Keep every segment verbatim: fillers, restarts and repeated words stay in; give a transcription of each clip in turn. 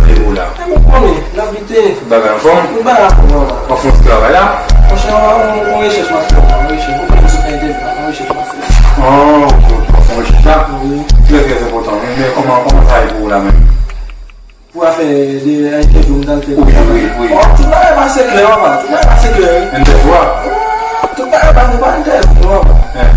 Kote w la? E mwen konnen, n ap lite. Tout bagay anfòm? Tout bagay anfòm, papa. W ap fè yon ti travay la? Monchè, yon, yon, yon rechèch m ap fè la, yon rechèch. Ou konnen m sou entèvyou la, yon rechèch m ap fè. Ah, ok, ok, w ap fè yon rechèch la? Wi. Trè, trè enpòtan, wi. Men kòman, kòman sa ye pou ou la menm? Pou afè de entèvyou m t al fè. Wi, wi, wi. Oh, tout bagay pase klè, papa. Tout bagay pase klè, wi. Entèvyou a? Oh, tout bagay pase pa entèvyou, papa. Eh.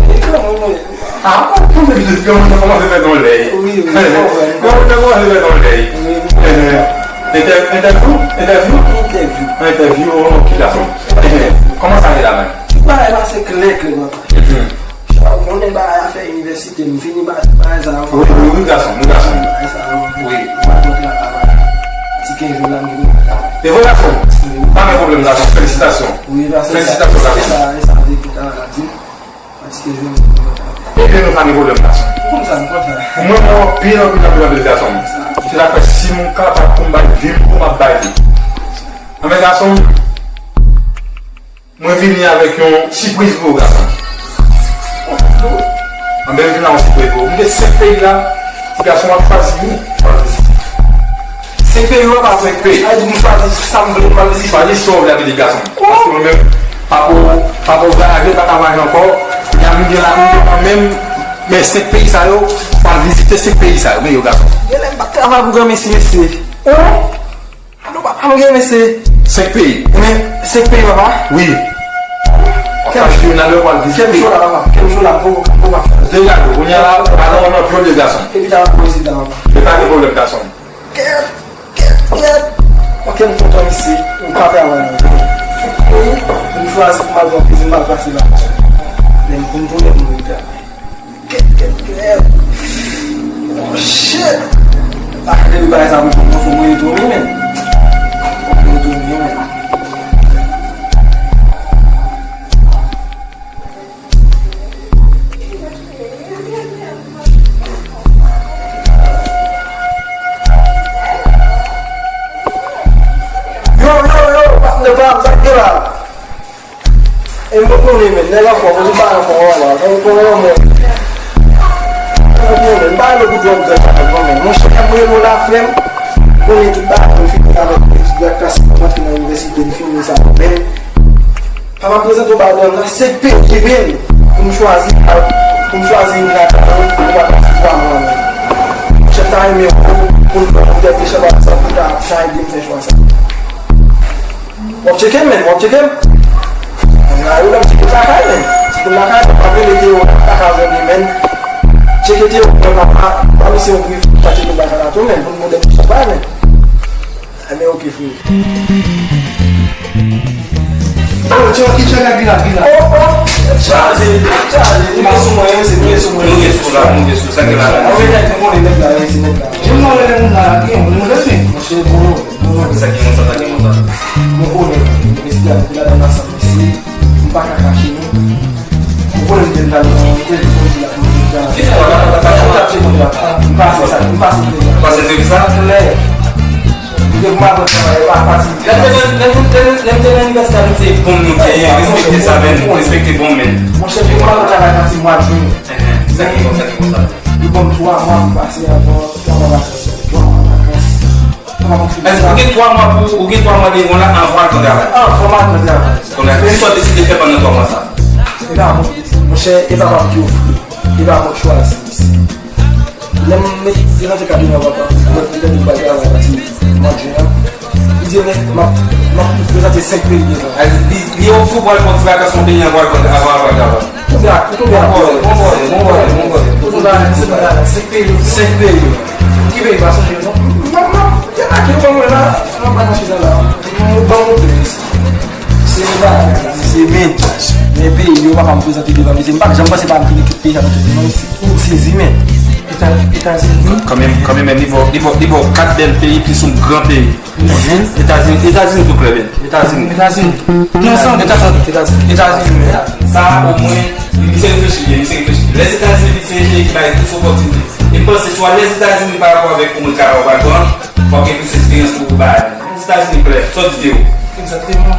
E klè, mwen, mwen. Ah, ou konn pitit, kòmanse fè ton lèy. Wi, wi, mwen konprann. Kòmanse fè ton lèy. Wi, wi. Eh, entè-, entèvyou? Entèvyou? Entèvyou. Entèvyou, oh, ok, gason. Eh, kòman sa ye la menm? Tout bagay pase klè, klè, papa. Mhm. Ou konnen bagay afè inivèsite, m fini ba-, bagay sa yo. Wi, wi, wi, gason, wi, gason. Bagay sa yo. Wi. M pa kontre a travay. Ti kenz jou la, m vin travay. E vre, gason? Wi. Pa gen pwoblèm, gason. Felisitasyon. Wi, paske sa, felisitasyon, gason. Sa, sa te tout a di. Ti kenz jou, m vin travay. Ebyen, nou pa gen pwoblèm, gason. Ou konn sa, m konn sa. Mwen, mwen, anpil, anpil, anpil, anpil, gason. Se sa k fè si m kapab pou m bay vi m, pou m ap bay li. Anben, gason, mwen vini avèk yon sipriz pou ou, gason. Anben, m vini avèk yon sipriz pou ou. M gen senk peyi la, ti gason, w ap chwazi youn. Senk peyi, w ap chwazi senk peyi. Sa vle di m chwazi sa m vle, m al vizite. Chwazi sa w vle abite, gason. Paske mwen menm, papa w, papa w vwayaje, l pa ka vwayaje ankò. Kounye a, m gen la, m gen kanmenm, men senk peyi sa yo, w al vizite senk peyi sa yo, men yo, gason. Genlè m pa t travay pou granmesi, mesye. Oh! Alo, papa m gen, mesye. Senk peyi. Ebyen, senk peyi, papa? Wi. Kèm jou la, papa? Kèm jou la, poko, poko. Deja, kounye a la, alò, nan pwodye, gason. Epi ta prezidan, papa. E pa gen pwoblèm, gason. Kèt, kèt, kèt. Ok, m kontan, mesye. M pa travay, non. Senk peyi, m chwazi pou m al pran plezi, m al pase vakans. Men pou m tounen, pou m vin travay. Kèt, kèt, kèt. Oh, shit. Ah, depi bagay sa pou mwen, fò mwen retourne, men. Fò mwen retourne, men. Yo, yo, yo, patnè pa m, sa k gen la? E m konnen, men, nèg anfòm, ou di pa anfòm, wè, wè, ou konnen, men. Ou konnen, m pa rele pou dwòg, dwòg, non, men. Monchè, m rele w la, frè m. Konnen tout bagay, m fini avèk etid la, klas, m antre nan inivèsite, m fini sa, men. Papa, m prezante w bagay la, se peyi, men, pou m chwazi, pou m chwazi youn ladan yo, pou m al pase twa mwa, men. Monchè, m ta renmen w, pou n pran yon tèt echanj, sa, pou ta, ta ede m fè chwa sa. W ap tcheke m, men, w ap tcheke m. Ann la, w ap tcheke lakay, men. Tcheke lakay, men, pa vle mete yo lakay jwenn li, men. Tcheke te yo, men, papa, pa misye yon priv, pa tcheke lakay la tou, men, pou nou tcheke lakay, men. Ann, men, oke, frè. Oh, tcheke, tcheke, vin la, vin la. Oh, oh, chaje, chaje. Ou gen sou mwen, wi, se mwen, sou mwen. Nou gen sou la, nou gen sou, sa gen la, la. Ann, men, nèg, nou konnen nèg la, wi, se nèg la. Jan m wè nèg moun la, gen moun, moun rete. Monchè, bon. Sa ki konsa, sa ki konsa. Mwen konnen, prezidan, depi ladan ansanm isi, m pa ka kache nou. Mwen konnen m te pral nan yon entèvyou pou m di la pou m di la. Ki fè w la, la, la, la, la, la, la, m pase sa, m pase entèvyou. Pase entèvyou sa? Klè. M te pou m al travay, pa pati. Lè m te nan, lè m te nan, lè m te nan inivèsite a, nou se bon moun nou te ye, respekte sa, men, respekte bon, men. Monchè, m te pou m al travay pati mwa jen. Enhen, sa ki konsa, ki konsa. Li ban m twa mwa pou m pase avan, twa mwa vakans. Twa mwa vakans. Èske ou gen twa mwa pou, ou gen twa mwa devan w la anvan w al pran travay? Anvan m al pran travay. Kounye a, kisa w deside fè pandan twa mwa sa? E pa mwen ki deside, monchè, e papa m ki ofri. E pa mwen ki chwazi, mesye. Lè m prezante kat de mwa papa m, mwen te di m pral travay pati mwa jen an. Li di, men, m ap, m ap prezante senk peyi devan. Li, li ofri w pou al pran ti vakans yon peyi anvan w al pran, anvan w al pran travay. Kounye a, kounye a, bon bòy, bon bòy, bon bòy, bon bòy. Kounye a, se bagay la, senk peyi. Senk peyi. Ki peyi pa sonje non? M ap, m ap, gen a ki ban mwen la, m ap mache la. M ban mwen peyi. Se bagay, se men. Men peyi yo pa ka m prezante devan misye. M pa janm panse pa m fini tout peyi sa nan tout non. Ou sezi men. Eta-, Etazini. Kanmenm, kanmenm, men li ba w, li ba w, li ba w kat bèl peyi plis yon gran peyi. Etazini, Etazini tou klè, men. Etazini. Etazini. Non, san Etazini, Etazini, Etazini, men. Sa, omwen, misye reflechi byen, misye reflechi byen. Lèzetazini se yon peyi ki bay plis opòtinite. E m panse swa Lèzetazini pa rapò avèk omwen travay w pral pran, w ap gen plis esperyans pou ou bay. Lèzetazini klè, sa w di te yo. Egzakteman.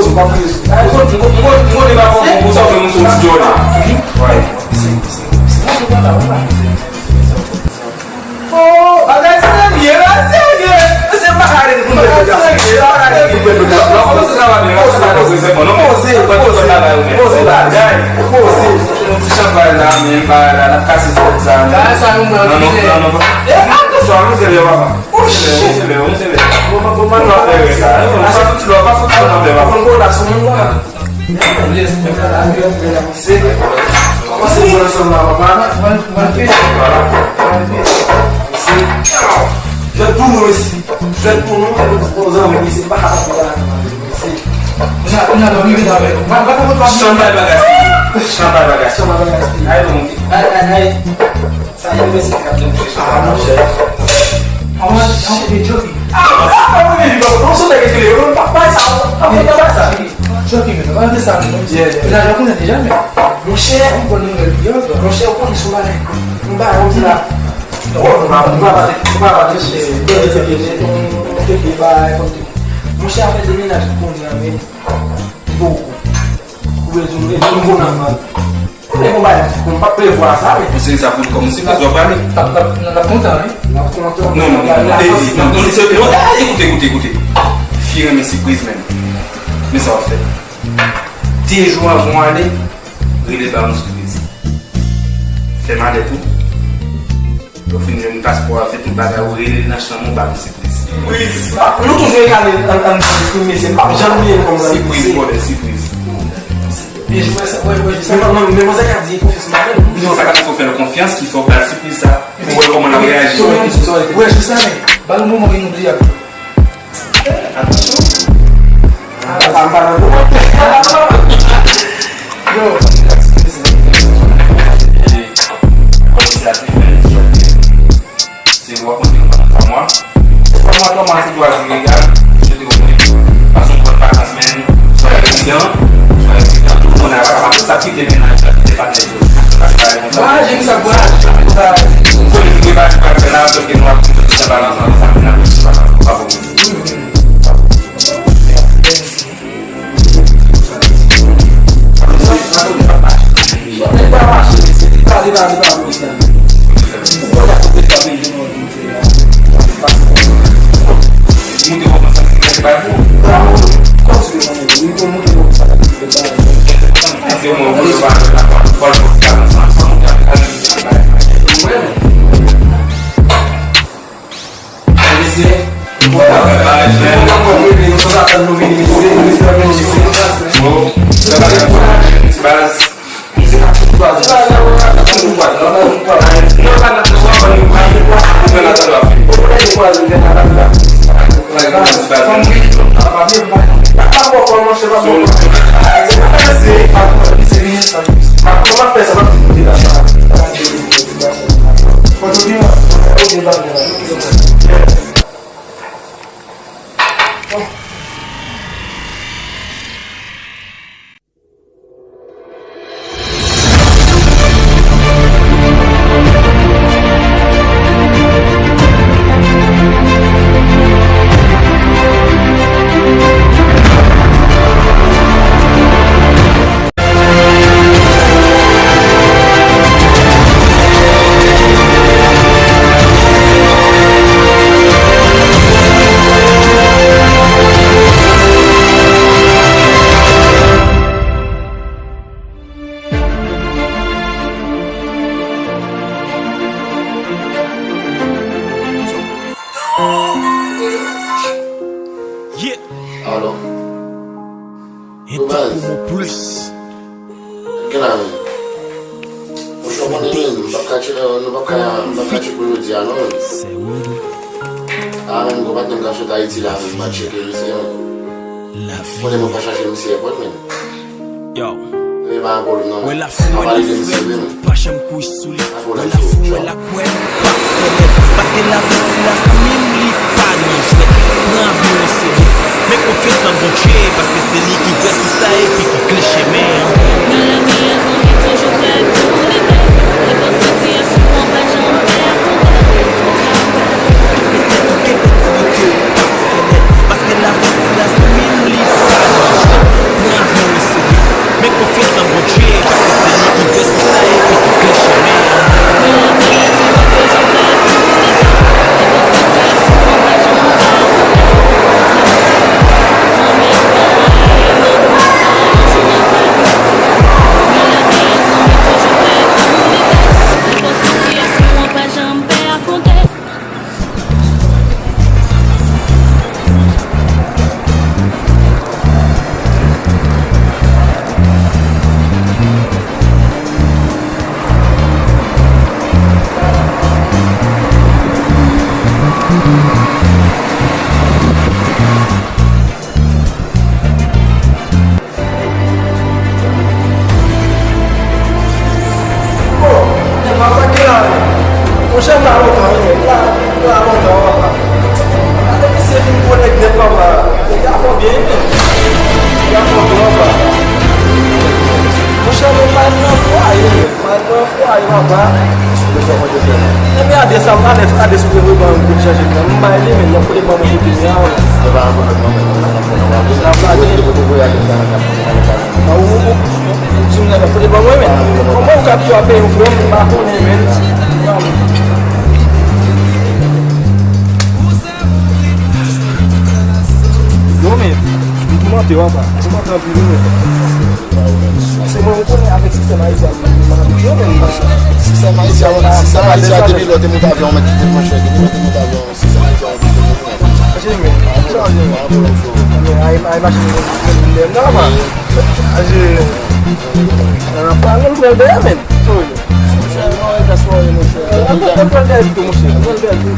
poze, pa poze. Mwen konnen pa bon pou sa fè moun sou ti djòl la. Oh, bagay serye, bagay serye. Mesye, m pa ka rele pou mwen. Bagay serye, bagay serye. Poze, poze, poze, poze, bagay. Poze. Yon ti chanpay la, men bagay la, n ap kase tèt sa. Bagay sa, nou pran nan non, non, non. E, atansyon, nou se lè, papa. Oh, shit. Nou se lè, nou se lè. Bon, bon, bon, nou ap fè sa. Nou pa soti lò, pa soti lò, nan fè, papa. Fon kola sou moun, papa. Kòmanse jwe ansanm la, papa. Mwen, mwen fè. Vwala. Jwèt pou nou, mesye. Jwèt pou nou, e nou di pou zanmi, mesye. Pa ka pase la, mesye. Chanpay bagay. Chanpay bagay. Chanpay bagay. Ay, bon. Ay, ay, ay. Sa, e mesye ki ap vin chèche. Ah, monchè. An, an, an, de joke. Ah, ah, ah, wi, wi, wi, non, se nèg ki yo, pa, pa sa, pa, pa, pa, pa sa. Joke, men, pa de sa, non. Yeah, yeah. Deja, yo konnen deja, men. Monchè, m konn nouvèl li, yo. Monchè, ou konn sou bagay. M ba, ou di la. Non, m pa, m pa, m pa, m pa, monchè. Monchè, afè de mennaj, ou konnen, men. Poko. Ou bezwen, ou bezwen konn anvan. Konnen konba yo, m pa prevwa sa, men. Ou se sa pou kòm sipriz w ap prale. L ap, l ap, l ap kontan, wi. L ap kontan. Non, non, non, non, non, non, non, non, non, non, non, ekoute, ekoute, ekoute. Fi renmen sipriz menm. Men sa w ap fè. De jou anvan w ale, rele ba yon sipriz. Fè malèt ou. Lè w fin jwenn paspò a, fè tout bagay, ou rele l nan chanm ou, ba l yon sipriz. Sipriz. Ah, nou toujou rekale an, an, an, mesye, m p ap janm bliye l kòm sa. Sipriz, brother, sipriz. E jwè sa, wè, wè, jwè sa. Men, men, men manzè ka di konfyans m pa fè l. Non, sa ka fè w fè l konfyans ki fè w ba l sipriz sa. Pou wè kòman l ap reyaji. Wè, jwè sa, men, ba l yon moman inobliyab. Atansyon. Yo. Se w ap monte yon pandan twa mwa. Yeah. Alo. Yo, baz. Enterpromo plus. Gen la, men. Monchè, w konnen, men, m p ap ka tcheke, nou p ap ka, m p ap ka tcheke pou jodi a, non, men. Sè wi. A, men, gwo patnè m k ap sot Ayiti la, men, m pa tcheke misye, men. Konnen mwen pa chache misye èpòt, men. Yo. Men pa yon pwoblèm, non, men. Wè la fou, wè la fou, pa janm kouri sou li. Wè la fou, wè la kwè, pa fè lèd. Paske lavi sila zanmi m, li pa nan jwèt. Pran avi w o serye. Men konfyans nan Bondye, paske se li ki vrè sous la epi ki kle chemen an. Nan lavi a, zanmi, toujou prè pou lide. Nenpòt sitiyasyon an, pa janm pè afwonte. Fò travay. Mete tèt ou kenbe dignite w, pa fè lèd. Paske lavi sila zanmi m, li pa nan jwèt. Pran avi w o serye. Men konfyans nan Bondye, paske se li ki vle sous la epi ki kle chemen an. Bon, nèg la atake la, wi. Monchè, m la lontan, wi, nèg la, m la lontan, papa. Gade misye vin gwo nèg nèt, papa. Nèg la fò byen, wi, men. Nèg la fò byen, papa. Monchè, men pa nan fwaye, men. Pa nan fwaye, papa. Ebyen, gade sa, gade, gade sou le ruban, m vin chèche nan. M bay li, men, y ap kote ban mwen kote li a, wi. Se pa yon pwoblèm, non, men. N ap fè, n ap fè. N ap lage. Kote, kote, kote, kote, kote, kote, kote, Ou, ou, ou, ou di m nèg ap pote ban mwen, men. Kòman ou ka tou ap peye yon frè m, m pa konnen, men. Yo, men, m kòmante w apa. M kòmante anpil, wi, men. Se mwen, ou konnen avèk sistèm ayisyen, m abitye, men. Sistèm ayisyen, sistèm ayisyen, depi lè w te moute avyon, mèt kite mwen chè, depi lè w te moute avyon. Chanje men, chanje men. Ay, ay, machin nan, chanje. Nan pa nan pran dèyè men. Chanje. Monchè, non, e ka soirée, monchè. Nan pran dèyè tou, monchè. Pran dèyè tou.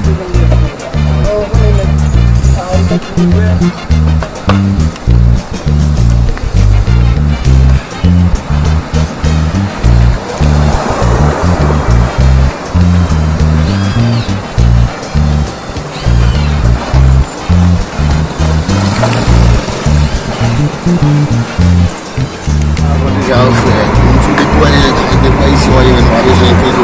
Bon, deja, frè, m fin dekouvri nèg, nèg pa isi, w a ye, men nou pa bezwen peye,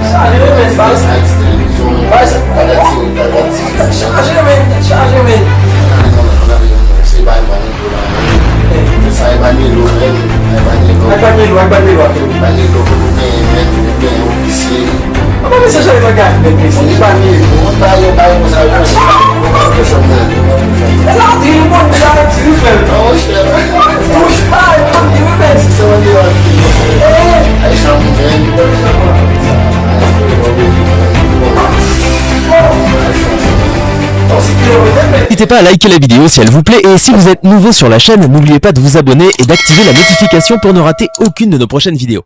Chaje men, baz. Chaje men, chaje men. Ak Banyelo, ak Banyelo, ak Banyelo. Mwen pa mese chale nan gad nèg mesye. Li pa ni moun pa yo, pa yo konsa yo. E la di li bon sa di li fè. Non, monchè. Touch pa yo, di li men. Se mwen ki yo. Eh, ay chanm men. N'hésitez pas à liker la vidéo si elle vous plaît et si vous êtes nouveau sur la chaîne, n'oubliez pas de vous abonner et d'activer la notification pour ne rater aucune de nos prochaines vidéos.